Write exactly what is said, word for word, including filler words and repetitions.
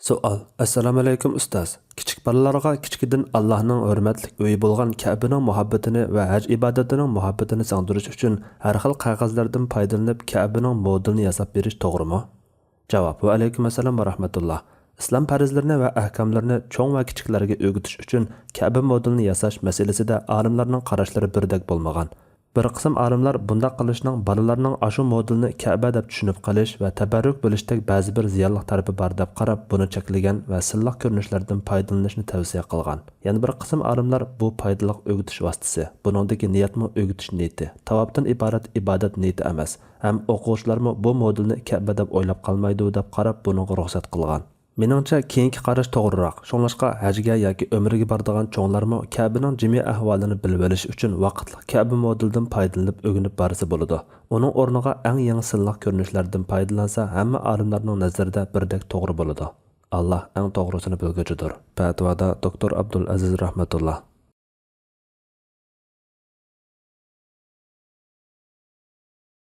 سوئال. ئەسسالامۇئەلەيكۇم ئۇستاز. كىچىك بالىلارغا كىچىكىدىن ئاللاھنىڭ ھۆرمەتلىك ئۆيى بولغان كەبىنىڭ مۇھەببىتىنى ۋە ھەج ئىبادىتىنىڭ مۇھەببىتىنى سىڭدۈرۈش ئۈچۈن ھەر خىل قەغەزلەردىن پايدىلىنىپ كەبىنىڭ مودېلىنى ياساپ بېرىش توغرىمۇ؟ جاۋاب. ۋەئەلەيكۇم ئەسسالام ۋە رەھمەتۇللا. ئىسلام پەرزلىرىنى ۋە ئەھكاملىرىنى چوڭ ۋە كىچىكلەرگە ئۆگىتىش ئۈچۈن كەبە مودېلىنى ياساش مەسىلىسىدە ئالىملارنىڭ قاراشلىرى بىردەك بولمىغان. بىر قىسىم ئالىملار بۇنداق قىلىشنىڭ بالىلارنىڭ ئاشۇ مودېلنى كەبە دەپ چۈشىنىپ قېلىش ۋە تەبەررۇك بىلىشتەك بەزى بىر زىيانلىق تەرىپى بار دەپ قاراپ، بۇنى چەكلىگەن ۋە سىلىق كۆرۈنۈشلەردىن پايدىلىنىشنى تەۋسىيە قىلغان. يەنە بىر قىسىم ئالىملار بۇ پايدىلىق ئۆگىتىش ۋاسىتىسى، بۇنىڭدىكى نىيەتمۇ ئۆگىتىش نىيىتى، تاۋاپتىن ئىبارەت ئىبادەت نىيىتى ئەمەس، ھەم ئوقۇغۇچىلارمۇ بۇ مودېلنى كەبە دەپ ئويلاپ قالمايدۇ دەپ قاراپ، بۇنىڭغا رۇخسەت قىلغان. مېنىڭچە، كېيىنكى قاراش توغرىراق. شۇڭلاشقا، ھەجگە ياكى ئۆمرىگە بارىدىغان چوڭلارمۇ كەبىنىڭ جىمى ئەھۋالىنى بىلىۋېلىش ئۈچۈن ۋاقىتلىق كەبە مودېلىدىن پايدىلىنىپ ئۆگىنىپ بارسا بولىدۇ. ئۇنىڭ ئورنىغا ئەڭ يېڭى سىلىق كۆرۈنۈشلەردىن پايدىلانسا، ھەممە ئالىملارنىڭ نەزىرىدە بىردەك توغرا بولىدۇ. ئاللا ئەڭ توغرىسىنى بىلگۈچىدۇر. پەتىۋادا دوكتور ئابدۇلئەزىز رەھمەتۇللا.